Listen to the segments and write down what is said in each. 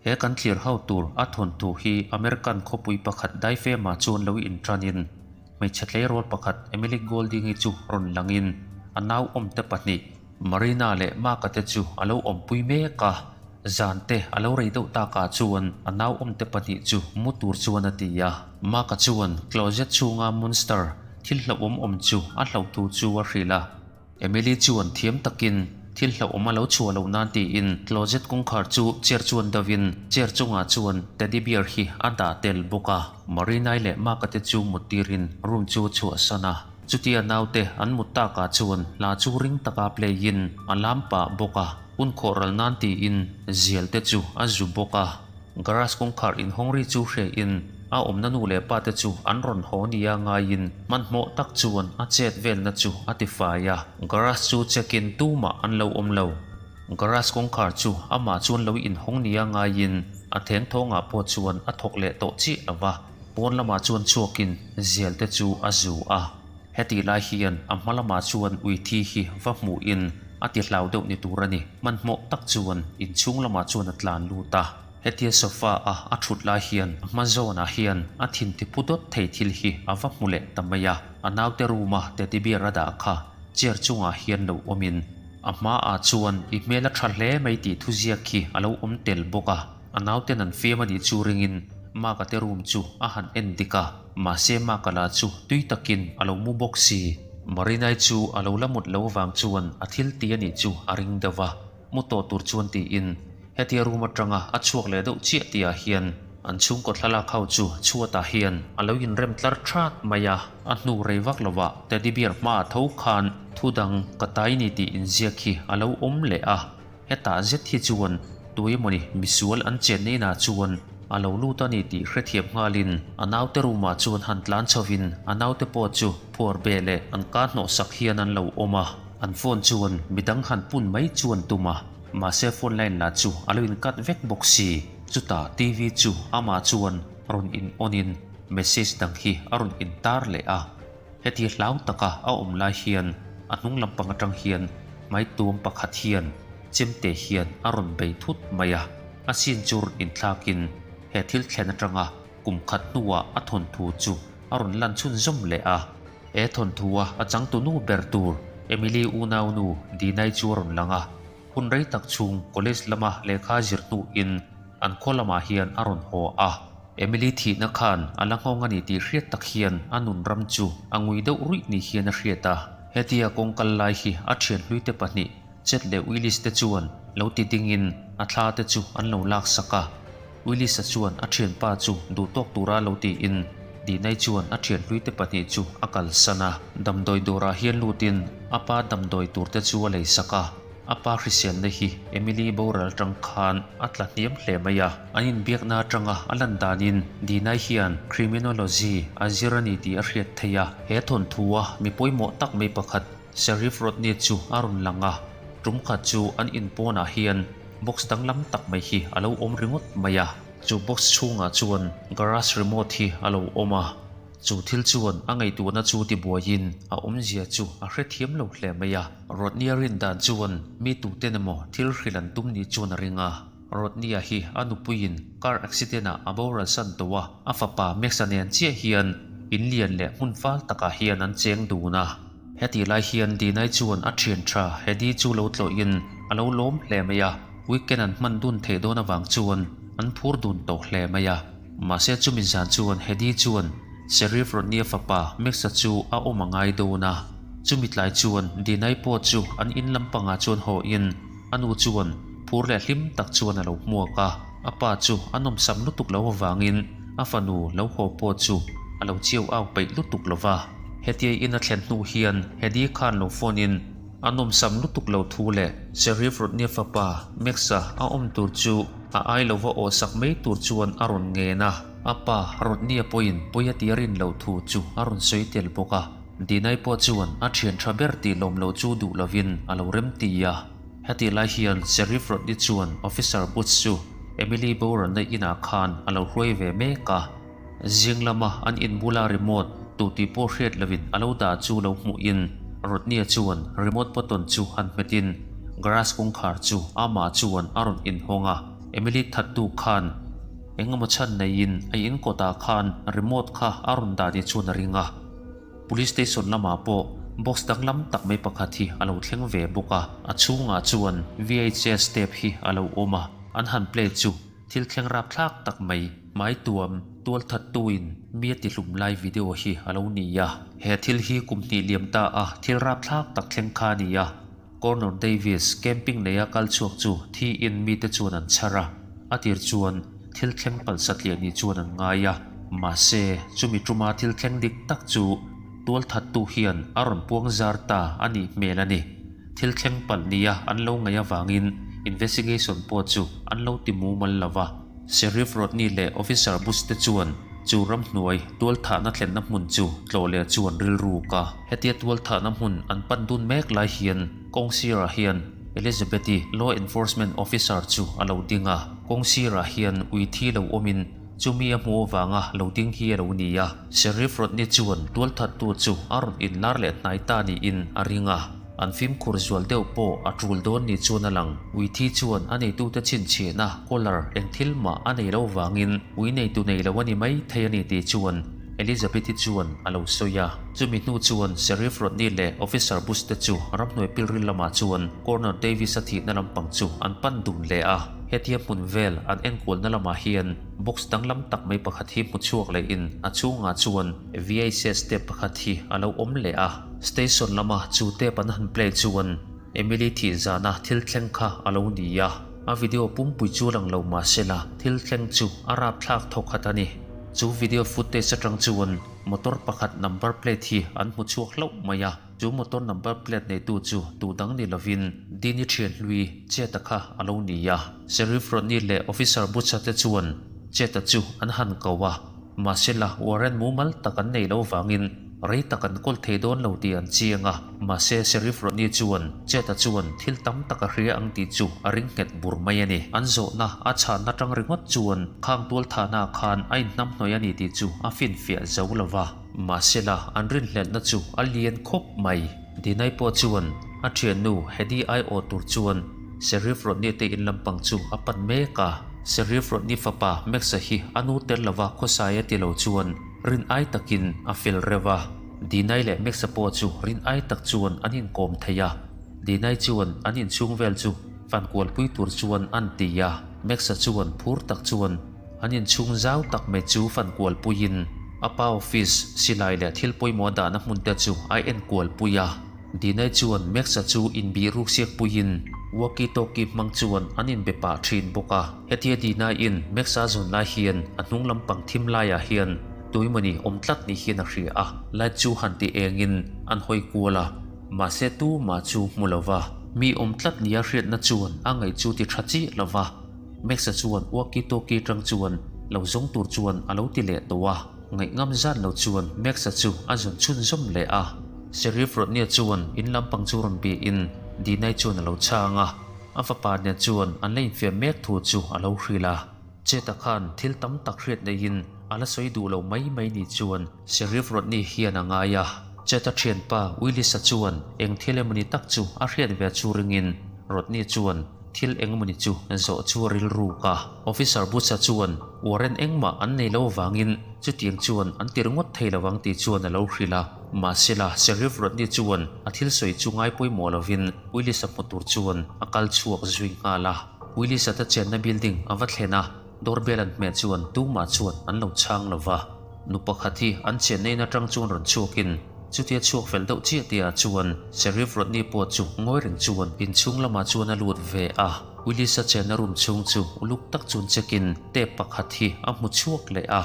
He kan thlir ho tur a thawnthu hi American khawpui pakhat daifema chuan lo inṭanin hmeichhe tleirawl pakhat Emily Golding-i chu rawn langin a nau awmte pahnih Marina leh Mark-a te chu a lo awmpui mek a. Zante a lo rei deuh takah chuan a nau awmte pahnih chu mu tur chuan a ti a. Mark-a chuan closet chhunga monster thil hlauhawm awm chu a hlauh thu chu a hrilh a. Emily chuan thiam takin thil hlauhawm a lo chhuah loh nan tiin closet kawngkhar chu chair chuan dovin chair chungah chuan teddy bear hi a dah tel bawk a. Marinai leh Mark-a te chu mut tirin room chu a chhuahsan a. Chutia naute an mut takah chuan hla chu ring taka play in a lam pah bawk a, hun khawh ral nan tiin zial te chu a zu bawk a. Garage kawngkhar inhawng ri chu hre in a awmna nu leh pa te chu an rawn haw nia ngaiin hmanhmawh tak chuan a chet velna chu a ti fai a. Garage chu check in tumah an lo awm lo. Garage kawngkhar chu amah chuan lo inhawng nia ngaiin a thengthawngah pawh chuan a thawk leh tawh chiah lo va. Pawn lamah chuan chhuakin zial te chu a zu a. Hetih lai hian a hma lamah chuan ui thi hi va hmuhin a ti hlau deuh ni tur a ni. Hmanhmawh tak chuan inchhung lamah chuan a tlan lut a. Hetia sofa a a thut lai hian a hma zawnah hian a thin ti pu dawt thei thil hi a va hmu leh ta mai a. A naute room a teddy bear a dah kha chair chungah hian lo awmin a hmaah chuan i hmel a tha hle mai tih thuziak hi a lo awm tel bawk a. A nauten an fiam a nih chu ringin Mark-a te room chu a han en dik a. Mahse Mark-a lah chu tui takin a lo mu bawk si. Marinai chu a lo la mut lo vang chuan a thil ti a nih chu a ring deuh a, mu tawh tur chuan tiin hetia room atanga a chhuak leh deuh chiah tihah hian an chhungkaw thlalak ho chu chhuatah hian a lo inrem tlar that mai a. A hnu rei vak lovah teddy bear hmaah tho khan thu dang ka tai ni tih inziak hi a lo awm leh a. Hetah zet hi chuan tuemawni misual an chenna inah chuan a lo lut a ni tih hrethiam nghalin a naute room-ah chuan han tlan chhovin a naute pawh chu phuar beh leh an ka hnawhsak hian an lo awm a, an phone chuan midang han pun mai chuan tum a, mahse phone line lah chu a lo in cut vek bawk si. Chutah TV chu amah chuan rawn in on in message dang hi a rawn in tar leh a. Heti hlau taka a awm lai hian a hnung lampang atang hian hmaituam pakhat hian chemte hian a rawn bei thut mai a, a sin chu rawn inthlakin he thil thlen atanga kum khat hnuah a thawnthu chu a rawn lan chhunzawm leh a. He thawnthua a changtunu ber tur Emily unaunu Dinai chu a rawn lang a, hun rei tak chhung college lama lehkha zir hnuin an khaw lamah hian a rawn haw a. Emily thihna khan a la nghawng a ni tih hriat tak hian a nun ram chu a ngui deuh ruih ni hian a hriat a. Hetia kawng kal lai hi a thian hluite pahnih Chet leh Willis te chuan lo ti dingin a thla te chu an lo lak sak a. Willis-a chuan a thianpa chu duhtawk tura lo tiin Dinai chuan a thian hluite pahnih chu a kalsan a. Damdawi dawrah hian lutin a pa damdawi turte chu a lei sak a. A pa hriselna hi Emily boral atang khan a tla hniam hle mai a. An inbiakna atanga a lan danin Dinai hian Criminology a zir a ni tih a hriat theih a. He thawnthua mi pawimawh tak mai pakhat Sheriff Rodney chu a rawn lang a. Tum khat chu an inpawnah hian box danglam tak mai hi a lo awm ringawt mai a. Chu box chhungah chuan garage remote hi a lo awm a. Chu thil chuan a ngaihtuahna chu tibuaiin a awmzia chu a hrethiam lo hle mai a. Rodney-a rin dan chuan mi tuten emaw thil hrilh an tum ni chuan a ring a. Rodney-a hi a nupuiin car accident-ah a boral san tawh a, a fapa Max-a nen chiah hian in lian leh hmun fal takah hian an cheng dun a. Hetih lai hian Dinai chuan a thian tha Hedy chu lo tlawhin a lo lawm hle mai a, weekend an hman dun theih dawn avang chuan an phur dun tawh hle mai a. Mahse chumi zan chuan Hedy chuan Sheriff Rodney-a fapa Max-a chu a awm a ngai dawn a. Chumi tlai chuan Dinai pawh chu an in lampangah chuan haw in a nu chuan phur leh hlim tak chuan a lo hmuak a. A pa chu a nawmsam lutuk lo avangin a fanu lo haw pawh chu a lo chiau au peih lutuk lo va. Hetia in a thlen hnu hian Hedy khan lo phone in a nawmsam lutuk lo thu leh Sheriff Rodney-a fapa Max-a a awm tur chu A ai lova aw sak mai tur chuan a rawn ngen a, a pa Rodney-a pawhin pawi a ti a rin loh thu chu a rawn sawi tel bawk a. Dinai pawh chuan a thian tha ber tih lawm loh chu duh lovin a lo rem ti a. Hetih lai hian Sheriff Rodney chuan Officer Boots chu Emily boralna inah khan a lo hruai ve mek a. Zing lama an inbula remote tu tih pawh hriat lovin a lo dah chu lo hmuhin Rodney-a chuan remote button chu han hmetin garage kawngkhar chu amah chuan a rawn inhawng a. Emily thattu khan eng emaw chhan neiin a in kawtah khan remote kha a rawn dah ni chuan a ring a. Police station lamah pawh box danglam tak mai pakhat hi a lo thleng ve bawk a, a chhungah chuan VHS tape hi a lo awm a, an han play chu thil thleng rapthlak tak mai hmai tuam tualthattuin mi a tihlum lai video hi a lo ni a. He thil hi kum hnih liam ta a thil rapthlak tak thleng kha a ni a. Connor Davis camping neia kal chhuak chu thiin mite chuan an chhar a, a tir chuan thil thleng palh satliah ni chuan an ngai a. Mahse, chumi tuma thil thleng dik tak chu tualthattu hian a rawn puang zar ta a nih hmel a ni. Thil thleng palh nia an lo ngaih avangin investigation pawh chu an lo ti mumal lo va. Sheriff Rodney leh Officer Bush te chuan chu ramhnuai tualthahna thlenna hmun chu tlawh leh chuan rilruk a. Hetia tualthahna hmun an pan dun mek lai hian kawng sirah hian Elizabeth-i Law Enforcement Officer chu a lo ding a. Kawng sirah hian ui thi lo awmin chumi a hmuh avanga lo ding hi a lo ni a. Sheriff Rodney chuan tualthattu chu a rawn inlar leh hnai ta niin a ring a. An fimkhur zual deuh pawh a tul dawn ni chuan a lang. Uithi chuan a neitute chhinchhiahna, collar, eng thil mah a nei lo vangin ui neitu nei lo a ni mai thei a ni tih chuan Elizabeth-i chuan a lo sawi a. Chumi hnu chuan Sheriff Rodney leh Officer Bush te chu ramhnuai pilril lamah chuan Coroner Davis-a thihna lampang chu an pan dun leh a. Hetia hmun vel an enkualna lamah hian box danglam tak mai pakhat hi hmu chhuak lehin a chhungah chuan VHS tape pakhat hi a lo awm leh a. Station lama chu tape an han play chuan Emily thih zana thil thleng kha a lo ni a, a video pumpui chu lang lo mah se la thil thleng chu a rapthlak thaw khat a ni. Chu video footage atang chuan motor pakhat number plate hi an hmu chhuak hlauh mai a, chu motor number plate neitu chu tu dang ni lovin Dini thian hlui Cheta kha a lo ni a. Sheriff Rodney leh Officer Butch-a te chuan Cheta chu an han ko a. Mahsela, warrant mumal tak an nei lo vangin rei tak an kawl thei dawn lo tih an chiang a. Mahse, Sheriff Rodney chuan Chet-a chuan thil tam tak a hria ang tih chu a ring nghet bur mai a ni. An zawhna a chhanna tang ringawt chuan khang tualthahnaah khan a inhnamhnawih a ni tih chu a finfiah zo lo va. Mahsela, an rinhlelhna chu a lian khawp mai. Dinai pawh chuan a thiannu Hedy aiawh tur chuan Sheriff Rodney te in lampang chu a pan mek a. Sheriff Rodney fapa Max-a hi a nu tel lova khawsai a ti lo chuan rin ai takin a fel reuh a. Dinai leh Max-a pawh chu rin ai tak chuan an inkawm thei a. Dinai chuan an inchhung vel chu fankualpui tur chuan an ti a. Max-a chuan phur tak chuan An inchhung zau tak mai chu fan kualpuiin a pa office silai leh thil pawimawh dahna hmun te chu a en kualpui a. Dinai chuan Max-a chu inbih ruk siak puiin walkie talkie hmang chuan an inbe pah thin bawk a. Hetia Dinaiin Max-a zawn lai hian a hnung lampang thim laiah hian tuimawni awm tlat ni hian a hria a. Light chu han ti engin an hawi kual a, mahse tumah chu hmu lo va. Mi awm tlat nia hriatna chuan a ngaih chu ti tha chiah lo va. Max-a chuan walkie talkie tang chuan lo zawng tur chuan a lo ti leh tawh a, ngaihngam zan lo chuan Max-a chu a zawn chhunzawm leh a. Sheriff Rodney-a chuan in lampang chu rawn biahin Dinai chuan a lo chhang a, a fapa nen chuan an la infiam mek thu chu a lo hrilh a. Chet-a khan thil tam tak hriat neihin a la sawi duh lo mai mai ni chuan Sheriff Rodney hian a ngai a. Chet-a thianpa Willis-a chuan eng thil emawni tak chu a hriat ve chu ringin Rodney chuan Thil engmawni chu zawh chu a rilruk a, Officer Butch-a chuan warrant engmah an nei lo vangin chutiang chuan an ti ringawt thei lo ang tih chuan a lo hrilh a. Mahsela, Sheriff Rodney chuan a thil sawi chu ngai pawimawh lovin Willis-a hmu tur chuan a kal chhuak zui nghal a. Willis-a te chenna building a va thlen a, doorbell an hmeh chuan tumah chuan an lo chhang lo va. Nu pakhat hi an chenna in atang chuan rawn chhuakin Chutia chhuak fel deuh chiah tihah chuan Sheriff Rodney pawh chu ngawi reng chuan inchhung lamah chuan a lut ve a. Willis-a chenna room chhung chu uluk tak chuan check in tape pakhat hi a hmu chhuak leh a.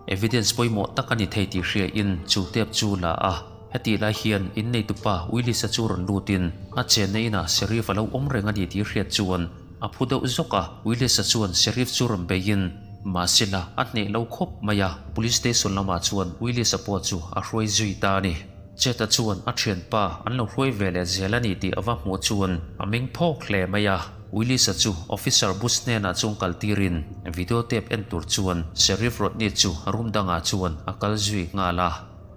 Evidence pawimawh tak a ni thei tih hriain chu tape chu la a. Hetih lai hian inneitupa Willis-a chu rawn lutin a chenna inah Sheriff a lo awm reng a ni tih hriat chuan A phu deuh zawk a, Willis-a chuan Sheriff chu rawn beiin, Mahsela, a hneh lo khawp mai a, Police Station lamah chuan Willis-a pawh chu a hruai zui ta a ni. Chet-a chuan a thianpa an lo hruai ve leh zel a ni tih a va hmuh chuan a meng phawk hle mai a. Willis-a chu Officer Bush hnenah chuan kal tirin video tape en tur chuan Sheriff Rodney chu room dangah chuan a kal zui nghal a.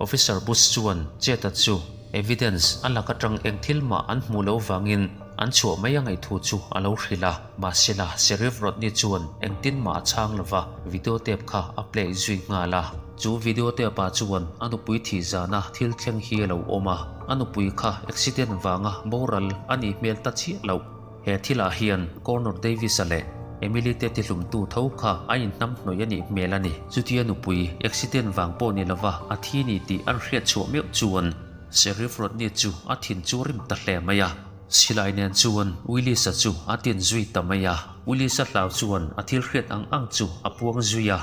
Officer Bush chuan Chet-a chu evidence a lak atang eng thil mah an hmuh loh vangin. an chhuah mai a ngaih thu chu a lo hrilh a. Mahsela, Sheriff Rodney chuan engtin mah a chhang lova, video tape kha a play zui nghal a. Chu video tape ah chuan a nupui thih zana thil thleng hi a lo awm a, a nupui kha accident vanga boral a nih hmel ta chiah loh. He thilah hian Connor Davis-a leh Emily te tihlumtu tho kha a inhnam hnawih a nih hmel a ni. Chutia nupui accident vang pawh ni lova a thi ni tih an hriat chhuah meuh chuan Sheriff Rodney chu a thin chu rim ta hle mai a. Silai nen chuan Willis-a chu a tin zui ta mai a. Willis-a hlau chuan a thil hriat ang ang chu a puang zui a.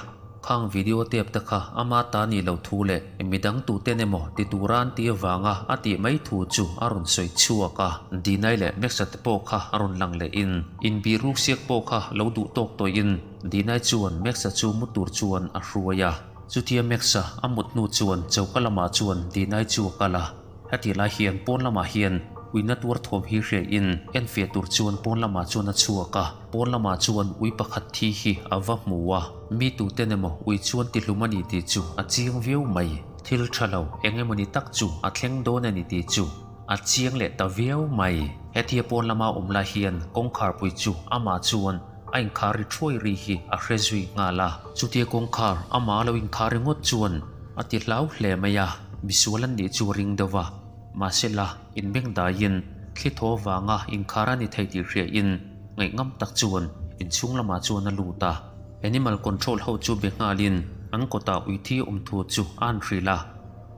Khang video tape te kha ama ta ni lo thu leh midang tuten emaw ti tura an ti avanga a tih mai thu chu a rawn sawi chhuak a. Dinai leh Max-a te pawh kha a rawn lang lehin inbih ruk siak pawh kha lo duh tawk tawhin Dinai chuan Max-a chu mu tur chuan a hruai a. Chutia Max-a a mut hnu chuan choka lamah chuan Dinai chu a kal a. Hetih lai hian pawn lamah hian uina tuar thawm hi hriain enfiah tur chuan pawn lamah chuan a chhuak a, pawn lamah chuan ui pakhat thi hi a va hmu a, mi tuten emaw ui chuan tihlum a ni tih chu a chiang viau mai. Thil tha lo eng emaw ni tak chu a thleng dawn a ni tih chu a chiang leh ta viau mai. Hetia pawn lama awm lai hian kawngkharpui chu amah chuan a inkhar ri thuai ri hi a hre zui nghal a. Chutia kawngkhar amah a lo inkhar ringawt chuan a ti hlau hle mai a, misual an nih chu a ring deuh a. Mahse la, inbengdaiin thli thaw vanga inkhar a ni thei tih hriain ngaihngam tak chuan inchhung lamah chuan a lut a. Animal control ho chu be nghalin an kawtah uithi awm thu chu a han hrilh a.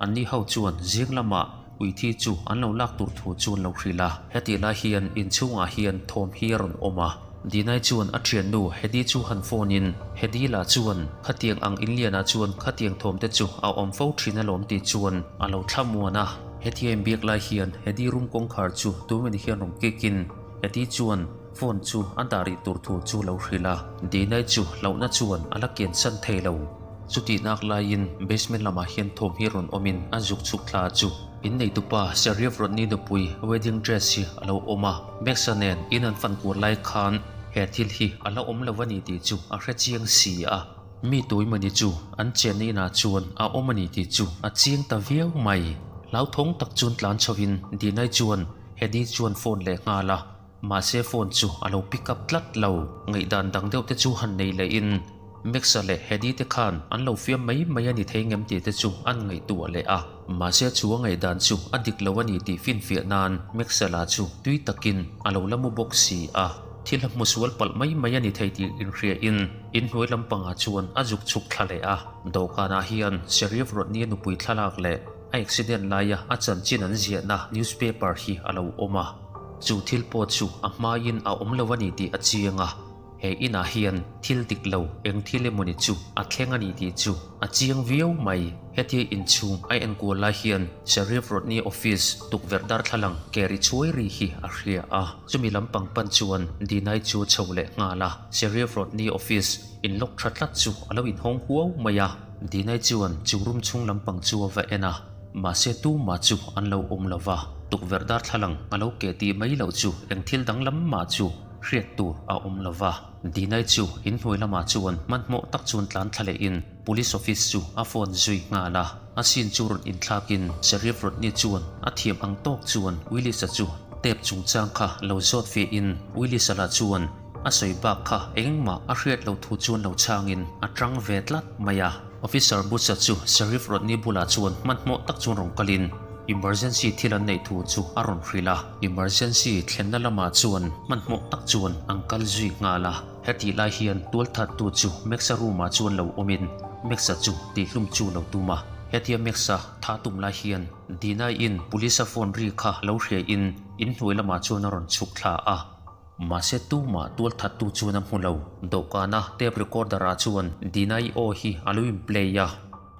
Anni ho chuan zing lamah Uithi chu an lo lak tur thu chu an lo hrilh a. Hetih lai hian inchhungah hian thawm hi a rawn awm a. Dinai chuan a thiannu Hedy chu han phone in, Hedy lah chuan khatiang ang inlianah chuan khatiang thawm te chu a awm fo thin alawm tih chuan a lo thlamuan a. Hetia inbiak lai hian Hedy room kawngkhar chu tumin hian rawn kick in, Hedy chuan phone chu a dah rih tur thu chu lo hrilh a. Dinai chu hlauhna chuan a la kiansan thei lo. Chutih nak laiin basement lamah hian thawm hi rawn awmin a zuk chhuk thla chu in neitupa Sheriff Rodney nupui wedding dress hi a lo awm a. Max-a nen in an fan kual lai khan he thil hi a la awm lo a ni tih chu a hre chiang si a. Mi tuimawni chu an chenna inah chuan a awm a ni tih chu a chiang ta viau mai. Hlauthawng tak chuan tlan chhovin Dinai chuan Hedy chuan phone leh nghal a. Mahse phone chu a lo pick up tlat lo. Ngaihdan dang deuh te chu han nei leh in Max-a leh Hedy te khan an lo fiam mai mai a ni thei ngem tih te chu an ngaihtuah leh a. Mahse chu a ngaihdan chu a dik lo a ni tih finfiah nan Max-a lah chu tui takin a lo la mu bawk si a. Thil a hmu sual palh mai mai a ni thei tih inhria in inhnuai lampangah chuan a zuk chhuk thla leh a. Dawhkanah hian Sheriff Rodney-a nupui thlalak leh a accident laia a chanchin an ziahna newspaper hi a lo awm a. Chu thil pawh chu a hmaiin a awm lo a ni tih a chiang a, he inah hian thil dik lo eng thil emawni chu a thleng a ni tih chu a chiang viau mai. Hetia inchhung a enkual lai hian Sheriff Rodney office tukverh darthlalang ke ri chhuai ri hi a hria a, chumi lampang pan chuan Dinai chu a chho leh nghal a, Sheriff Rodney office inlock tha tlat chu a lo inhawng huau mai a. Dinai chuan chu room chhung lampang chu a va en a. Mahse tumah chu an lo awm lo va, tukverh darthlalang a lo keh tih mai loh chu eng thil danglam mah chu hriat tur a awm lo va. Dinai chu inhnuai lamah chuan hmanhmawh tak chuan tlan thla lehin Police Office chu a phone zui nghal a. A scene chu rawn inthlakin Sheriff Rodney chuan a thiam ang tawk chuan Willis-a chu tape chungchang kha lo zawt fiahin Willis-a lah chuan a sawi bak kha engmah a hriat lo thu chuan lo chhangin a tang ve tlat mai a. Officer Butch-a chu Sheriff Rodney bulah chuan hmanhmawh tak chuan rawn kalin emergency thil an neih thu chu a rawn hrilh a. Emergency thlenna lamah chuan hmanhmawh tak chuan an kal zui nghal a. Hetih lai hian tualthattu chu Max-a room-ah chuan lo awmin Max-a chu tihhlum chu lo tum a. Hetia Max-a tha tum lai hian Dina-in police-a phone ri kha lo hriain inhnuai lamah chuan a rawn chhuk thla a. Mahse tumah tualthattu chuan a hmu lo. Dawhkana tape recorder ah chuan Dinai aw hi a lo in play a.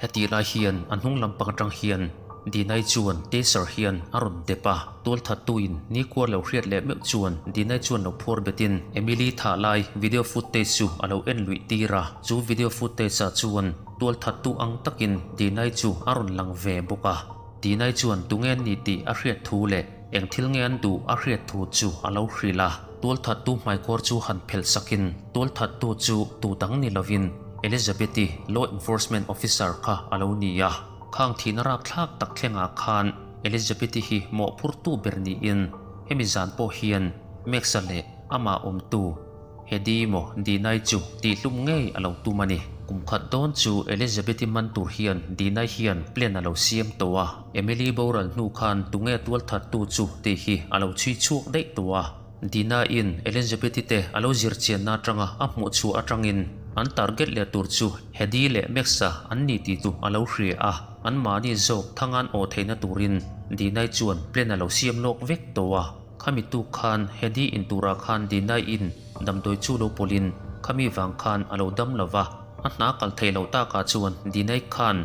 Hetih lai hian a hnung lampang atang hian Dinai chuan taser hian a rawn dep a. Tualthattu in nikhua lo hriat leh meuh chuan Dinai chuan lo phuar betin Emily thah lai video footage chu a lo en luih tir a. Chu video footage ah chuan tualthattu ang takin Dinai chu a rawn lang ve bawk a. Dinai chuan tunge an ni tih a hriat thu leh Eng thil nge an duh a hriat thu chu a lo hrilh a, tualthattu hmaikawr chu han phelh sakin tualthattu chu tu dang ni lovin Elizabeth-i law enforcement officer kha a lo ni a. Khang thihna rapthlak tak thlengah khan Elizabeth-i hi mawhphurtu ber niin hemi zan pawh hian Max-a leh amah awmtu Hedy emaw Dina-i chu tihhlum ngei a lo tum a ni. Kum khat dawn chu Elizabeth-i man tur hian Dina-i hian plan a lo siam tawh a, Emily boral hnu khan tunge tualthattu chu tih hi a lo chhui chhuak daih tawh a. Dina-in Elizabeth-i te a lo zir chianna atanga a hmuh chhuah atangin an target leh tur chu Hedy leh Max-a an ni tih chu a lo hria a, anmahni zawk thangan awh theihna turin Dina-i chuan plan a lo siam lawk vek tawh a. Khami tuk khan Hedy in turah khan Dina-in damdawi chu lo pawlhin khami vang khan a lo dam lo va, a hna kal theih loh takah chuan Dina-i khan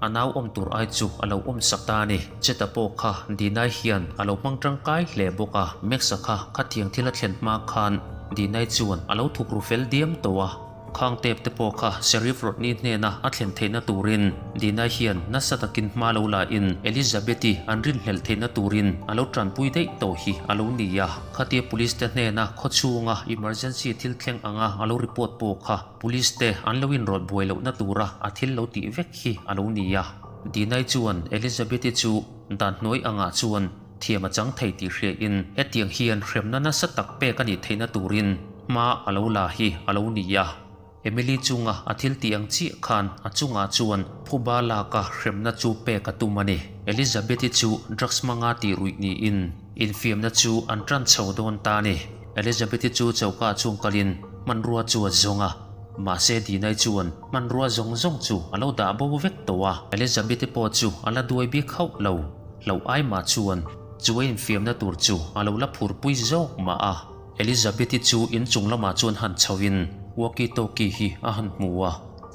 a nau awm tur ai chu a lo awm sak ta a ni. Cheta pawh kha Dina-i hian a lo hmang tangkai hle bawk a, Max-a kha khatiang thil a thlen hma khan Dina-i chuan a lo thuk ru fel diam tawh a. Khang tep te pawh kha Sheriff Rodney hnena a thlen theihna turin Dina hian nasa takin hma lo la in Elizabeth-i an rinhlelh theihna turin a lo tanpui daih tawh hi a lo ni a. Khatia Police te hnena khawchhunga emergency thil thleng anga a lo report pawh kha Police te an lo inrawlh buai lohna tura a thil lo tih vek hi a lo ni a. Dina-i chuan Elizabeth-i chu dan hnuai angah chuan Thiam a chang thei tih hriain hetiang hian hremna nasa tak pek a nih theihna turin hma a lo la hi a lo ni a. Emily chunga a thil tih ang chiah khan a chungah chuan phuba laka hremna chu pek a tum a ni. Elizabeth-i chu drugs hmanga tih ruih niin infiamna chu an tan chho dawn ta a ni. Elizabeth-i chu choka chuan kalin hmanrua chu a zawng a, mahse Dinai chuan hmanrua zawng zawng chu a lo dah bo vek tawh a. Elizabeth-i pawh chu a la duai bik hauh lo. Hloh ai mah chuan chu a infiamna tur chu a lo la phurpui zawk mah a. Elizabeth-i chu inchung lamah chuan han chhoin walkie talkie hi a han hmu a.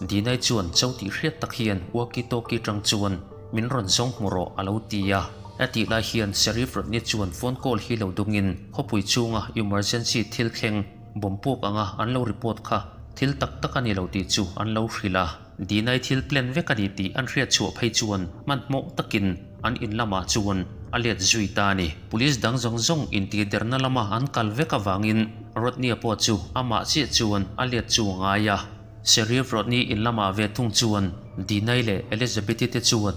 Dinai chuan cho tih hriat tak hian walkie talkie tang chuan min rawn zawng hmu rawh a lo ti a. A tih lai hian Sheriff Rodney chuan phone call hi lo dungin khawpui chhunga emergency thil thleng bomb puak anga an lo report kha thil tak tak a ni lo tih chu an lo hrilh a. Dinai thil plan vek a ni tih an hriat chhuah phei chuan hmanhmawh takin an in lamah chuan a let zui ta a ni. Police dang zawng zawng intihderna lama an kal vek avangin Rodney-a pawh chu amah chiah chuan a let chu a ngai a. Sheriff Rodney in lamah ve thung chuan Dinai leh Elizabeth-i te chuan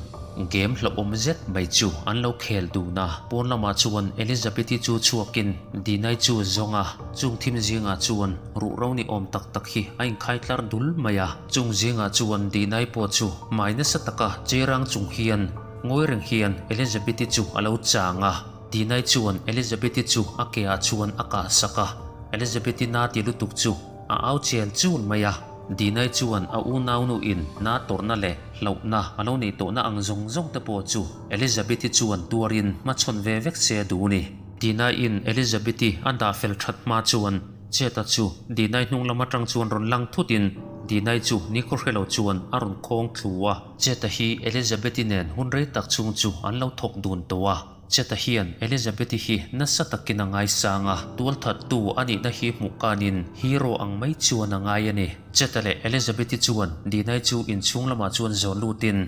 game hlauhawm zet mai chu an lo khel dun a. Pawn lamah chuan Elizabeth-i chu chhuakin Dinai chu a zawng a, chung thim zingah chuan ruhro ni awm tak tak hi a inkhai tlar dul mai a. Chung zingah chuan Dinai pawh chu hmai nasa taka Cheirang chung hian ngawi reng hian Elizabeth-i chu a lo chang a. Dinai chuan Elizabeth-i chu a ke ah chuan a kah sak a, Elizabeth-i na ti lutuk chu a au chel chul mai a. Dinai chuan a unaunu in na tawrhna leh hlauhna a lo neih tawhna ang zawng zawng te pawh chu Elizabeth-i chuan tuarin hmachhawn ve vek se a duh ni. Dinai-in Elizabeth-i a dah fel that hma chuan Cheta chu Dinai hnung lam atang chuan rawn lang thutin Dinai chu nikhaw hre lo chuan a rawn khawng thlu a. Cheta hi Elizabeth-i nen hun rei tak chhung chu an lo thawk dun tawh a. Cheta hian Elizabeth-i hi nasa takin a ngaisang a, tualthattu a nihna hi hmuh kanin hero ang mai chuan a ngai a ni. Cheta leh Elizabeth-i chuan Dinai chu inchhung lamah chuan zawn lutin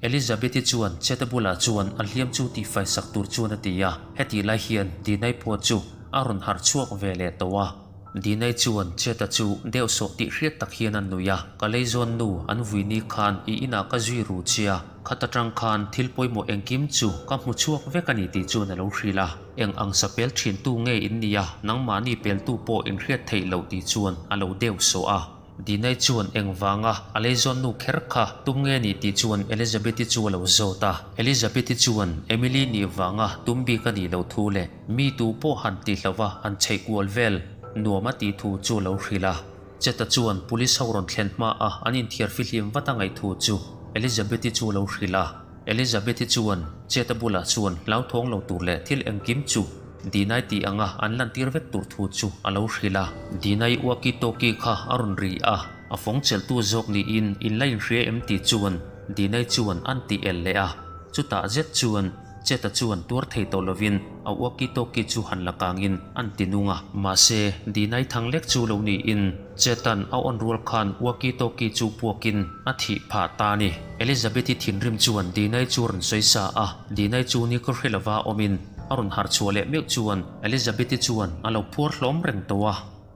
Elizabeth-i chuan Cheta bulah chuan a hliam chu tihfai sak tur chuan a ti a. Hetih lai hian Dinai pawh chu A rawn harh chhuak ve leh tawh a. Dinai chuan Cheta chu deuh sawh tih hriat tak hian a nui a, Ka leizawn nu an vui ni khan i inah ka zui ru che a, khat atang khan thil pawimawh engkim chu ka hmu chhuak vek a ni tih chuan a lo hrilh a. Eng ang sa pel thin tu nge in nia, nangmahni peltu pawh in hriat theih loh tih chuan a lo deuh sawh a. Dinai chuan engvanga a leizawn nu kher kha tum nge ni tih chuan Elizabeth-i chu a lo zawt a. Elizabeth-i chuan Emily nih vanga tum bik a nih loh thu leh mi tu pawh han ti hlauh a han chheih kual vel nuam a tih thu chu a lo hrilh a. Cheta chuan police ho rawn thlen hma a an inthiar fihlim vat a ngaih thu chu Elizabeth-i chu a lo hrilh a. Elizabeth-i chuan Cheta bulah chuan hlauthawng lo tur leh thil engkim chu Dinai tih anga an lantir vek tur thu chu a lo hrilh a. Dinai walkie talkie kha a rawn ri a, a fawng chelhtu zawk niin in la inhria em tih chuan Dinai chuan an ti el leh a. Chutah zet chuan Cheta chuan tuar thei tawh lovin a walkie talkie chu han la kangin an ti nung a. Mahse, Dinai thang lek chu lo niin Chetan a awn rual khan walkie talkie chu puakin a thih phah ta a ni. Elizabeth-i thinrim chuan Dinai chu rawn sawi sa a, Dinai chu ni ka hre lova awmin a rawn harh chhuah leh meuh chuan Elizabeth-i chuan a lo phuar hlawm reng tawh a.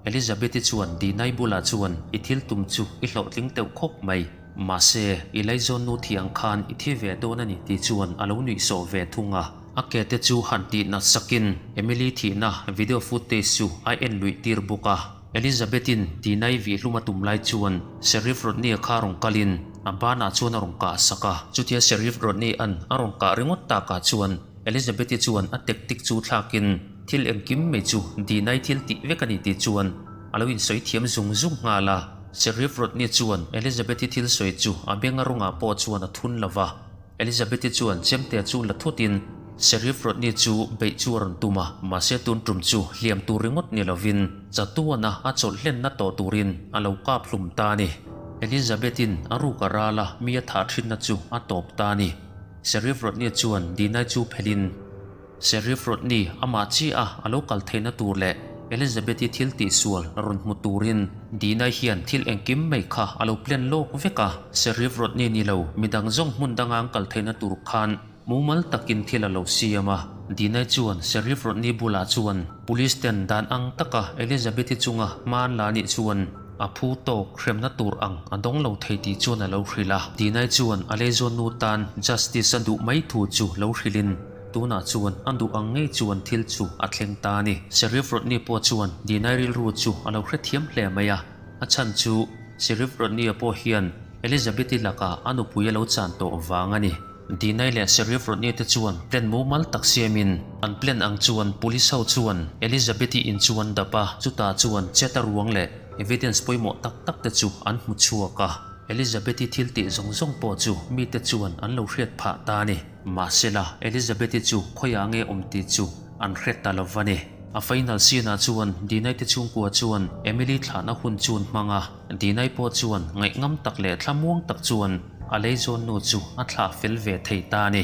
Elizabeth-i chuan Dinai bulah chuan i thil tum chu i hlawhtling teuh khawp mai, mahse i laizawn nu thiang khan i thi ve dawn a ni tih chuan a lo nuihsawh ve thung a. A ke te chu han tih nat sakin Emily thihna video footage chu a en luih tir bawk a. Elizabeth-in Dina-i vihhlum a tum lai chuan Sheriff Rodney-a kha rawn kalin a banah chuan a rawn kah sak a. Chutia Sheriff Rodney-a'n a rawn kah ringawt takah chuan Elizabeth-i chuan a tactic chu thlakin thil engkim mai chu Dina-i thil tih vek a ni tih chuan a lo insawi thiam zung zung nghal a. Sheriff Rodney chuan Elizabeth-i thil sawi chu a benga rawngah pawh chuan a thun lo va. Elizabeth-i chuan chemte chu la thutin Sheriff Rodney chu beih chu a rawn tum a, mahse tun tum chu hliam tur ringawt ni lovin chatuana a chawlh hlenna tawh turin a lo kap hlum ta a ni. Elizabeth-in a ruk a ral a, mi a thah thinna chu a tawp ta a ni. Sheriff Rodney chuan Dinai chu phelhin. Sheriff Rodney amah chiah a a lo kal theihna tur leh Elizabeth-i thil tihsual rawn hmu turin Dina hian thil engkim mai kha a lo plan lawk vek a. Sheriff Rodney ni lo, midang zawng hmun danga an kal theihna tur khan mumal takin thil a lo siam a. Dina chuan Sheriff Rodney bulah chuan Police ten dan ang taka Elizabeth-i chunga hma an la nih chuan a phu tawk hremna tur ang a dawng lo thei tih chuan a lo hrilh a. Dina chuan a leizawnnu tan justice a duh mai thu chu lo hrilhin Tunah chuan a duh ang ngei chuan thil chu a thleng ta a ni. Sheriff Rodney pawh chuan Dinai rilru chu a lo hrethiam hle mai a, a chhan chu Sheriff Rodney-a pawh hian Elizabeth-i lakah a nupui a lo chan tawh vang a ni. Dinai leh Sheriff Rodney te chuan plan mumal tak siamin an plan ang chuan police ho chuan Elizabeth-i in chu an dap a, chutah chuan chet a ruang leh evidence pawimawh tak tak te chu an hmu chhuak a. Elizabeth-i thil tih zawng zawng pawh chu mite chuan an lo hriat phah ta a ni. Mahsela, Elizabeth-i chu khawiah nge awm tih chu an hre ta lo va ni. A final scene-ah chuan Dinai-te chhungkua chuan Emily thlahna hun chu an hmang a, Dinai pawh chuan ngaihngam tak leh thlamuang tak chuan a leizawnnu chu a thlah fel ve thei ta a ni.